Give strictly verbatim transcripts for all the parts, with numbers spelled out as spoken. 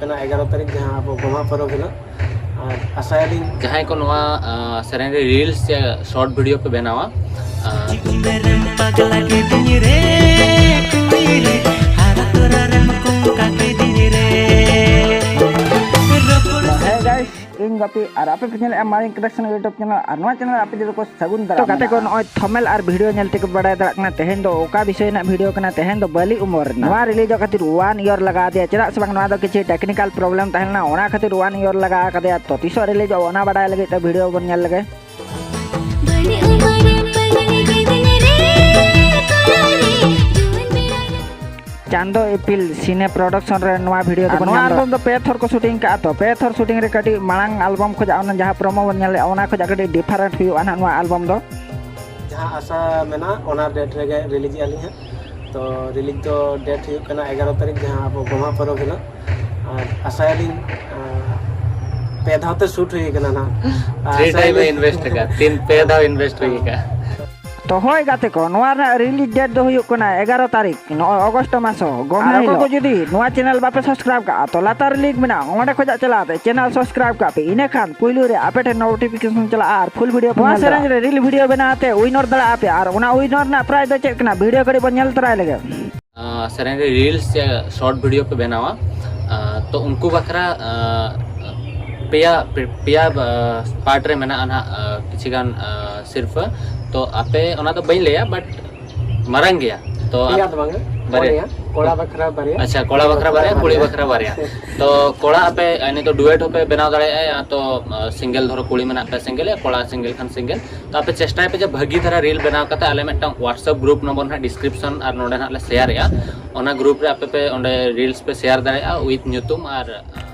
ᱚᱱᱟ ᱮᱜᱟᱨᱚ ᱛᱟᱹᱨᱤᱠᱷ, ᱡᱟᱦᱟᱸ ᱟᱵᱚ ᱜᱚᱢᱦᱟ ᱯᱚᱨᱚᱵᱽ ᱦᱤᱞᱳᱜ᱾ ᱟᱨ ᱟᱥᱟᱭᱟᱞᱤᱧ ᱡᱟᱦᱟᱸᱭ ᱠᱚ ᱱᱚᱣᱟ ᱟᱸ, ᱥᱮᱨᱮᱧ ᱨᱮ ᱨᱤᱞᱥ ᱥᱮ ᱥᱚᱨᱴ ᱵᱷᱤᱰᱤᱭᱳ ᱯᱮ ᱵᱮᱱᱟᱣᱟ, ᱟᱸ, ᱢᱮᱨᱮᱢ ᱯᱟᱜᱽᱞᱟ ᱠᱤᱫᱤᱧ ᱨᱮ, ᱠᱩᱲᱤ ᱨᱮ, ᱦᱟᱨᱟ ᱛᱚᱨᱟ ᱨᱮᱢ ᱠᱚᱝᱠᱟ ᱠᱤᱫᱤᱧ ᱨᱮ᱾ ᱨᱚᱯᱚᱲ ᱦᱮ ᱜᱟᱭᱥ, ᱤᱧ ᱵᱟᱯᱤ ᱟᱨ ᱟᱯᱮ ᱯᱮ ᱧᱮᱞᱮᱫᱼᱟ ᱢᱟᱨᱤᱝ ᱠᱨᱤᱭᱮᱥᱚᱱ YouTube ᱪᱮᱱᱮᱞ᱾ ᱟᱨ ᱱᱚᱣᱟ ᱪᱮᱱᱮᱞ ᱟᱯᱮ ᱡᱚᱛᱚ ᱠᱚ ᱥᱟᱹᱜᱩᱱ ᱫᱟᱨᱟᱢ᱾ ᱛᱚ ᱜᱟᱛᱮ ᱠᱚ, ᱱᱚᱜᱼᱚᱭ ᱛᱷᱚᱢᱮᱞ ᱟᱨ ᱵᱷᱤᱰᱤᱭᱳ ᱧᱮᱞ ᱛᱮᱜᱮ ᱵᱟᱲᱟᱭ ᱫᱟᱲᱮᱭᱟᱜ ᱠᱟᱱᱟ ᱛᱮᱦᱮᱧ ᱫᱚ ᱚᱠᱟ ᱵᱤᱥᱚᱭ ᱨᱮᱱᱟᱜ ᱵᱷᱤᱰᱤᱭᱳ ᱠᱟᱱᱟ᱾ ᱛᱮᱦᱮᱧ ᱫᱚ ᱵᱟᱹᱞᱤ ᱩᱢᱚᱨ ᱨᱮᱱᱟᱜ᱾ ᱱᱚᱣᱟ ᱨᱤᱞᱤᱡᱚᱜ ᱠᱷᱟᱹᱛᱤᱨ ᱳᱣᱟᱱ ᱤᱭᱚᱨ ᱞᱟᱜᱟᱣ ᱟᱫᱮᱭᱟ, ᱪᱮᱫᱟᱜ ᱥᱮ ᱵᱟᱝ ᱱᱚᱣᱟ ᱫᱚ ᱠᱤᱪᱷᱩ ᱴᱮᱠᱱᱤᱠᱟᱞ ᱯᱨᱚᱵᱞᱮᱢ ᱛᱟᱦᱮᱸ ᱞᱮᱱᱟ, ᱚᱱᱟ ᱠᱷᱟᱹᱛᱤᱨ ᱳᱣᱟᱱ ᱤᱭᱚᱨ ᱞᱟᱜᱟᱣ ᱟᱠᱟᱫᱮᱭᱟ᱾ ᱛᱚ ᱛᱤᱥᱚᱜ ᱨᱤᱞᱤᱡᱚᱜᱼᱟ ᱚᱱᱟ ᱵᱟᱲᱟᱭ ᱞᱟᱹᱜᱤᱫ ᱛᱮ ᱵᱷᱤᱰᱤᱭᱳ ᱵᱚᱱ ᱧᱮᱞ ᱞᱮᱜᱮ᱾ ᱵᱟᱹᱞᱤ ᱩᱢᱚᱨ ᱨᱮ ᱵᱟᱹᱞᱤ ᱠᱤᱫᱤᱧ ᱨᱮ, ᱠᱚᱲᱟ ᱨᱮ, ᱡᱩᱣᱟᱹᱱ ᱵᱮᱲᱟ ᱨᱮ᱾ ᱪᱟᱸᱫᱚ ᱤᱯᱤᱞ ᱥᱤᱱᱮ ᱯᱨᱚᱰᱟᱠᱥᱚᱱ ᱨᱮ ᱱᱚᱣᱟ ᱵᱷᱤᱰᱤᱭᱳ ᱟᱨ ᱫᱚᱵᱚᱱ ᱱᱚᱣᱟ ᱧᱟᱢ ᱮᱫᱟ᱾ ᱟᱞᱵᱚᱢ ᱫᱚ ᱯᱮ ᱛᱷᱚᱨ ᱠᱚ ᱥᱩᱴᱤᱝ ᱠᱟᱜᱼᱟ᱾ ᱛᱚ ᱯᱮ ᱛᱷᱚᱨ ᱥᱩᱴᱤᱝ ᱨᱮ ᱠᱟᱹᱴᱤᱡ ᱢᱟᱲᱟᱝ ᱟᱞᱵᱚᱢ ᱠᱷᱚᱱᱟᱜ ᱚᱱᱟ ᱡᱟᱦᱟᱸ ᱯᱨᱚᱢᱳ ᱵᱚᱱ ᱧᱮᱞ ᱞᱮᱜᱼᱟ, ᱚᱱᱟ ᱠᱷᱚᱱᱟᱜ ᱠᱟᱹᱴᱤᱡ ᱰᱤᱯᱷᱟᱨᱮᱱᱴ ᱦᱩᱭᱩᱜᱼᱟ ᱱᱟᱦᱟᱜ ᱱᱚᱣᱟ ᱟᱞᱵᱚᱢ ᱫᱚ᱾ ᱡᱟᱦᱟᱸ ᱟᱥᱟ ᱢᱮᱱᱟᱜᱼᱟ, ᱚᱱᱟ ᱰᱮᱴ ᱨᱮᱜᱮ ᱨᱤᱞᱤᱡᱽ ᱮᱜᱼᱟ ᱞᱤᱧ ᱦᱟᱸᱜ᱾ ᱛᱚ ᱨᱤᱞᱤᱡᱽ ᱫᱚ ᱰᱮᱴ ᱦᱩᱭᱩᱜ ᱠᱟᱱᱟ ᱮᱜᱟᱨᱚ ᱛᱟᱹᱨᱤᱠᱷ, ᱡᱟᱦᱟᱸ ᱟᱵᱚ ᱜᱚᱢᱦᱟ ᱯᱚᱨᱚᱵᱽ ᱦᱤᱞᱳᱜ᱾ ᱟᱨ ᱟᱥᱟᱭᱟᱞᱤᱧ, ᱟᱸ, ᱯᱮ ᱫᱷᱟᱣ ᱛᱮ ᱥᱩᱴ ᱦᱩᱭ ᱠᱟᱱᱟ ᱱᱟᱦᱟᱜ᱾ ᱟᱨ ᱛᱷᱨᱤ ᱴᱟᱭᱤᱢ ᱮ ᱟᱥᱟᱭᱟᱞᱤᱧ ᱤᱱᱵᱷᱮᱥᱴ ᱟᱠᱟᱫ, ᱛᱤᱱ ᱯᱮ ᱫᱷᱟᱣ ᱤᱱᱵᱷᱮᱥᱴ ᱦᱩᱭ ᱟᱠᱟᱫ᱾ ᱛᱚ ᱦᱳᱭ ᱜᱟᱛᱮ ᱠᱚ, ᱱᱚᱣᱟ ᱨᱮᱱᱟᱜ ᱨᱤᱞᱤᱡᱽ ᱰᱮᱴ ᱫᱚ ᱦᱩᱭᱩᱜ ᱠᱟᱱᱟ ᱮᱜᱟᱨᱚ ᱛᱟᱹᱨᱤᱠᱷ, ᱱᱚᱜᱼᱚᱭ ᱚᱜᱚᱥᱴ ᱢᱟᱥ ᱜᱚᱢᱦᱟ ᱟᱨ ᱚᱠᱚᱭ ᱦᱤᱞᱳᱜ᱾ ᱠᱚ ᱡᱩᱫᱤ ᱱᱚᱣᱟ ᱪᱮᱱᱮᱞ ᱵᱟᱯᱮ ᱥᱟᱵᱥᱠᱨᱟᱭᱤᱵ ᱠᱟᱜᱼᱟ, ᱛᱚ ᱞᱟᱛᱟᱨ ᱨᱮ ᱞᱤᱝᱠ ᱢᱮᱱᱟᱜᱼᱟ, ᱚᱸᱰᱮ ᱠᱷᱚᱱᱟᱜ ᱪᱟᱞᱟᱣ ᱠᱟᱛᱮ ᱪᱮᱱᱮᱞ ᱥᱟᱵᱥᱠᱨᱟᱭᱤᱵ ᱠᱟᱜ ᱯᱮ, ᱤᱱᱟᱹᱠᱷᱟᱱ ᱯᱩᱭᱞᱩ ᱨᱮ ᱟᱯᱮ ᱴᱷᱮᱱ ᱱᱳᱴᱤᱯᱷᱤᱠᱮᱥᱚᱱ ᱪᱟᱞᱟᱜᱼᱟ ᱟᱨ ᱯᱷᱩᱞ ᱵᱷᱤᱰᱤᱭᱳ ᱯᱮ ᱱᱚᱣᱟ ᱧᱮᱞ ᱥᱮᱨᱮᱧ ᱫᱟᱲᱮᱭᱟᱜᱼᱟ᱾ ᱨᱮ ᱨᱤᱞ ᱵᱷᱤᱰᱤᱭᱳ ᱵᱮᱱᱟᱣ ᱠᱟᱛᱮ ᱩᱭᱱᱚᱨ ᱫᱟᱲᱮᱭᱟᱜᱼᱟ ᱯᱮ᱾ ᱟᱨ ᱚᱱᱟ ᱩᱭᱱᱚᱨ ᱨᱮᱱᱟᱜ ᱯᱨᱟᱭᱤᱡᱽ ᱫᱚ ᱪᱮᱫ ᱠᱟᱱᱟ, ᱵᱷᱤᱰᱤᱭᱳ ᱠᱟᱹᱴᱤᱡ ᱵᱚᱱ ᱧᱮᱞ ᱛᱚᱨᱟᱭ ᱞᱮᱜᱮ᱾ ᱟᱸ, ᱥᱮᱨᱮᱧ ᱨᱮ ᱨᱤᱞᱥ ᱥᱮ ᱥᱚᱨᱴ ᱵᱷᱤᱰᱤᱭᱳ ᱯᱮ ᱵᱮᱱᱟᱣᱟ, ᱟᱸ, ᱛᱚ ᱩᱱᱠᱩ ᱵᱟᱠᱷᱨᱟ, ᱟᱸ, ᱯᱮᱭᱟ, ᱯᱮᱭᱟ, ᱟᱸ, ᱯᱟᱨᱴ ᱨᱮ ᱢᱮᱱᱟᱜᱼᱟ ᱱᱟᱦᱟᱜ, ᱟᱸ, ᱠᱤᱪᱷᱤ ᱜᱟᱱ, ᱟᱸ, ᱥᱤᱨᱯᱷᱟᱹ᱾ ᱛᱚ ᱟᱯᱮ ᱚᱱᱟ ᱫᱚ ᱵᱟᱹᱧ ᱞᱟᱹᱭᱟ, but ᱢᱟᱨᱟᱝ ᱜᱮᱭᱟ᱾ ᱛᱚ ᱯᱮᱭᱟ ᱫᱚ ᱵᱟᱝᱟ, ᱵᱟᱨᱭᱟ᱾ ᱯᱩᱱᱭᱟ᱾ ᱠᱚᱲᱟ ᱵᱟᱠᱷᱨᱟ ᱵᱟᱨᱭᱟ, ᱟᱪᱪᱷᱟ, ᱠᱚᱲᱟ ᱠᱩᱲᱤ ᱵᱟᱠᱷᱨᱟ ᱵᱟᱠᱷᱨᱟ ᱵᱟᱨᱭᱟ, ᱠᱩᱲᱤ ᱵᱟᱨᱭᱟ᱾ ᱵᱟᱠᱷᱨᱟ ᱵᱟᱨᱭᱟ᱾ ᱛᱚ ᱠᱚᱲᱟ ᱟᱯᱮ, ᱟᱨ ᱱᱤᱛᱚᱜ ᱰᱩᱭᱮᱴ ᱦᱚᱸᱯᱮ ᱵᱮᱱᱟᱣ ᱫᱟᱲᱮᱭᱟᱜᱼᱟ, ᱛᱚ, ᱟᱸ, ᱥᱤᱝᱜᱮᱞ ᱫᱷᱚᱨᱚ ᱠᱩᱲᱤ ᱢᱮᱱᱟᱜ ᱯᱮ ᱥᱤᱝᱜᱮᱞ, ᱠᱚᱲᱟ ᱥᱤᱝᱜᱮᱞ ᱠᱷᱟᱱ ᱥᱤᱝᱜᱮᱞ᱾ ᱛᱚ ᱟᱯᱮ ᱪᱮᱥᱴᱟᱭ ᱯᱮ ᱡᱮ ᱵᱷᱟᱹᱜᱤ ᱫᱷᱟᱨᱟ ᱨᱤᱞ ᱵᱮᱱᱟᱣ ᱠᱟᱛᱮ ᱟᱞᱮ ᱢᱤᱫᱴᱟᱝ WhatsApp ᱜᱨᱩᱯ ᱱᱚᱢᱵᱚᱨ ᱱᱟᱦᱟᱜ ᱰᱤᱥᱠᱨᱤᱯᱥᱚᱱ ᱟᱨ ᱱᱚᱰᱮ ᱱᱟᱦᱟᱜ ᱞᱮ ᱥᱮᱭᱟᱨᱮᱜᱼᱟ, ᱚᱱᱟ ᱜᱨᱩᱯ ᱨᱮ ᱟᱯᱮ ᱯᱮ ᱚᱸᱰᱮ ᱨᱤᱞᱥ ᱯᱮ ᱥᱮᱭᱟᱨ ᱫᱟᱲᱮᱭᱟᱜᱼᱟ with ᱧᱩᱛᱩᱢ ᱟᱨ, ᱟᱸ,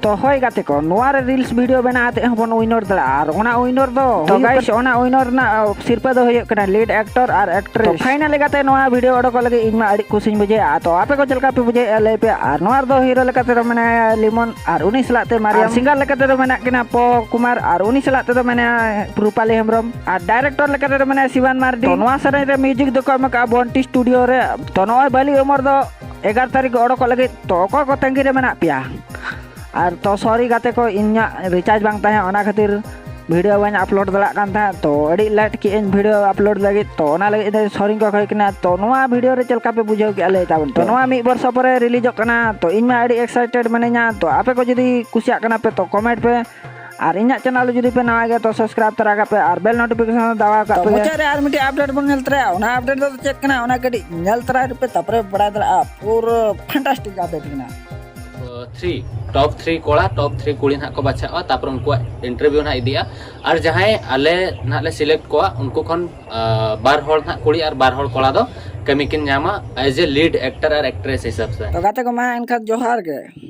ᱛᱚ ᱦᱳᱭ ᱜᱟᱛᱮ ᱠᱚ, ᱱᱚᱣᱟ ᱨᱮ ᱨᱤᱞᱥ ᱵᱷᱤᱰᱤᱭᱳ ᱵᱮᱱᱟᱣ ᱠᱟᱛᱮ ᱦᱚᱸᱵᱚᱱ ᱩᱭᱱᱚᱨ ᱫᱟᱲᱮᱭᱟᱜᱼᱟ᱾ ᱟᱨ ᱚᱱᱟ ᱩᱭᱱᱚᱨ ᱫᱚ ᱛᱚ ᱦᱩᱭᱩᱜ ᱜᱟᱭᱥ, ᱠᱟᱱᱟ ᱚᱱᱟ ᱩᱭᱱᱚᱨ ᱨᱮᱱᱟᱜ, ᱟᱸ, ᱥᱤᱨᱯᱟᱹ ᱫᱚ ᱦᱩᱭᱩᱜ ᱠᱟᱱᱟ ᱞᱤᱰ ᱮᱠᱴᱚᱨ ᱟᱨ ᱮᱠᱴᱨᱮᱥ᱾ ᱛᱚ ᱯᱷᱟᱭᱱᱟᱞᱤ ᱜᱟᱛᱮ, ᱱᱚᱣᱟ ᱵᱷᱤᱰᱤᱭᱳ ᱚᱰᱚᱠᱚᱜ ᱞᱟᱹᱜᱤᱫ ᱤᱧ ᱢᱟ ᱟᱹᱰᱤ ᱠᱩᱥᱤᱧ ᱵᱩᱡᱷᱟᱹᱣᱮᱫᱼᱟ᱾ ᱛᱚ ᱟᱯᱮ ᱠᱚ ᱪᱮᱫ ᱞᱮᱠᱟ ᱯᱮ ᱵᱩᱡᱷᱟᱹᱣᱮᱫᱼᱟ ᱞᱟᱹᱭ ᱯᱮ᱾ ᱟᱨ ᱱᱚᱣᱟ ᱨᱮᱫᱚ ᱦᱤᱨᱳ ᱞᱮᱠᱟ ᱛᱮᱫᱚ ᱢᱮᱱᱟᱭᱟ ᱞᱤᱢᱚᱱ, ᱟᱨ ᱩᱱᱤ ᱥᱟᱞᱟᱜ ᱛᱮ ᱢᱟᱨᱤᱭᱟᱢ, ᱟᱨ ᱥᱤᱝᱜᱟᱨ ᱞᱮᱠᱟ ᱛᱮᱫᱚ ᱢᱮᱱᱟᱜ ᱠᱤᱱᱟ ᱯᱚ ᱠᱩᱢᱟᱨ, ᱟᱨ ᱩᱱᱤ ᱥᱟᱞᱟᱜ ᱛᱮᱫᱚ ᱢᱮᱱᱟᱭᱟ ᱨᱩᱯᱟᱞᱤ ᱦᱮᱢᱵᱨᱚᱢ, ᱟᱨ ᱰᱟᱭᱨᱮᱠᱴᱚᱨ ᱞᱮᱠᱟ ᱛᱮᱫᱚ ᱢᱮᱱᱟᱭᱟ ᱥᱤᱵᱟᱱ ᱢᱟᱨᱰᱤ᱾ ᱛᱚ ᱱᱚᱣᱟ ᱥᱮᱨᱮᱧ ᱨᱮ ᱢᱤᱭᱩᱡᱤᱠ ᱫᱚᱠᱚ ᱮᱢ ᱟᱠᱟᱫᱼᱟ ᱵᱚᱱᱴᱤ ᱥᱴᱩᱰᱤᱭᱳ ᱨᱮ᱾ ᱛᱚ ᱱᱚᱜᱼᱚᱭ ᱵᱟᱹᱞᱤ ᱩᱢᱚᱨ ᱫᱚ ᱮᱜᱟᱨᱚ ᱛᱟᱹᱨᱤᱠᱷ ᱚᱰᱚᱠᱚᱜ ᱞᱟᱹᱜᱤᱫ, ᱛᱚ ᱚᱠᱚᱭ ᱠᱚ ᱛᱟᱺᱜᱤ ᱨᱮ ᱢᱮᱱᱟᱜ ᱯᱮᱭᱟ? ᱟᱨ ᱛᱚ ᱥᱚᱨᱤ ᱜᱟᱛᱮ ᱠᱚ, ᱤᱧᱟᱹᱜ ᱨᱤᱪᱟᱨᱡᱽ ᱵᱟᱝ ᱛᱟᱦᱮᱸ, ᱚᱱᱟ ᱠᱷᱟᱹᱛᱤᱨ ᱵᱷᱤᱰᱤᱭᱳ ᱵᱟᱹᱧ ᱟᱯᱞᱳᱰ ᱫᱟᱲᱮᱭᱟᱜ ᱠᱟᱱ ᱛᱟᱦᱮᱸᱫ, ᱛᱚ ᱟᱹᱰᱤ ᱞᱮᱴ ᱠᱮᱜ ᱟᱹᱧ ᱵᱷᱤᱰᱤᱭᱳ ᱟᱯᱞᱳᱰ ᱞᱟᱹᱜᱤᱫ, ᱛᱚ ᱚᱱᱟ ᱞᱟᱹᱜᱤᱫ ᱛᱮ ᱥᱚᱨᱤᱧ ᱠᱚ ᱠᱷᱚᱡ ᱠᱟᱱᱟ᱾ ᱛᱚ ᱱᱚᱣᱟ ᱵᱷᱤᱰᱤᱭᱳ ᱨᱮ ᱪᱮᱫ ᱞᱮᱠᱟ ᱯᱮ ᱵᱩᱡᱷᱟᱹᱣ ᱠᱮᱜᱼᱟ ᱞᱟᱹᱭ ᱛᱟᱵᱚᱱ ᱯᱮ᱾ ᱛᱚ ᱱᱚᱣᱟ ᱢᱤᱫ ᱵᱚᱨᱥᱚ ᱯᱚᱨᱮ ᱨᱤᱞᱤᱡᱚᱜ ᱠᱟᱱᱟ, ᱛᱚ ᱤᱧ ᱢᱟ ᱟᱹᱰᱤ ᱮᱠᱥᱟᱭᱴᱮᱰ ᱢᱤᱱᱟᱹᱧᱟ᱾ ᱛᱚ ᱟᱯᱮ ᱠᱚ ᱡᱩᱫᱤ ᱠᱩᱥᱤᱭᱟᱜ ᱠᱟᱱᱟ ᱯᱮ, ᱛᱚ ᱠᱚᱢᱮᱱᱴ ᱯᱮ, ᱟᱨ ᱤᱧᱟᱹᱜ ᱪᱮᱱᱮᱞ ᱨᱮ ᱡᱩᱫᱤ ᱯᱮ ᱱᱟᱣᱟ ᱜᱮᱭᱟ, ᱛᱚ ᱥᱟᱵᱥᱠᱨᱟᱭᱤᱵ ᱛᱚᱨᱟ ᱠᱟᱜ ᱯᱮ ᱟᱨ ᱵᱮᱞ ᱱᱳᱴᱤᱯᱷᱤᱠᱮᱥᱚᱱ ᱫᱟᱵᱟᱣ ᱠᱟᱜ ᱛᱚ ᱯᱮ᱾ ᱢᱩᱪᱟᱹᱫ ᱨᱮ ᱟᱨ ᱢᱤᱫᱴᱮᱡ ᱟᱯᱰᱮᱴ ᱵᱚᱱ ᱧᱮᱞ ᱛᱚᱨᱟᱭᱟ, ᱚᱱᱟ ᱟᱯᱰᱮᱴ ᱫᱚ ᱪᱮᱫ ᱠᱟᱱᱟ, ᱚᱱᱟ ᱠᱟᱹᱴᱤᱡ ᱧᱮᱞ ᱛᱚᱨᱟᱭ ᱨᱮᱯᱮ, ᱛᱟᱨᱯᱚᱨᱮ ᱵᱟᱲᱟᱭ ᱫᱟᱲᱮᱭᱟᱜᱼᱟ, ᱯᱩᱨᱟᱹ ᱯᱷᱮᱱᱴᱟᱥᱴᱤᱠ ᱟᱯᱰᱮᱴ ᱠᱟᱱᱟ᱾ ᱛᱷᱨᱤ, ᱴᱚᱯ ᱛᱷᱨᱤ ᱠᱚᱲᱟ, ᱴᱚᱯ ᱛᱷᱨᱤ ᱠᱩᱲᱤ ᱱᱟᱦᱟᱜ ᱠᱚ ᱵᱟᱪᱷᱟᱜᱼᱟ᱾ ᱛᱟᱨᱯᱚᱨ ᱩᱱᱠᱩᱣᱟᱜ ᱤᱱᱴᱟᱨᱵᱷᱤᱭᱩ ᱱᱟᱦᱟᱜ ᱤᱫᱤᱜᱼᱟ᱾ ᱟᱨ ᱡᱟᱦᱟᱸᱭ ᱟᱞᱮ ᱱᱟᱦᱟᱜ ᱞᱮ ᱥᱤᱞᱮᱠᱴ ᱠᱚᱣᱟ, ᱩᱱᱠᱩ ᱠᱷᱚᱱ ᱟᱨ, ᱵᱟᱨ ᱦᱚᱲ ᱱᱟᱦᱟᱜ ᱠᱩᱲᱤ ᱟᱨ ᱵᱟᱨ ᱦᱚᱲ ᱠᱚᱲᱟ ᱫᱚ ᱠᱟᱹᱢᱤ ᱠᱤᱱ ᱧᱟᱢᱟ ᱮᱡ ᱮ ᱞᱤᱰ ᱮᱠᱴᱟᱨ ᱟᱨ ᱮᱠᱴᱨᱮᱥ ᱦᱤᱥᱟᱹᱵ ᱛᱮ᱾ ᱛᱚ ᱜᱟᱛᱮ ᱠᱚ, ᱢᱟ ᱮᱱᱠᱷᱟᱱ ᱡᱚᱦᱟᱨ ᱜᱮ᱾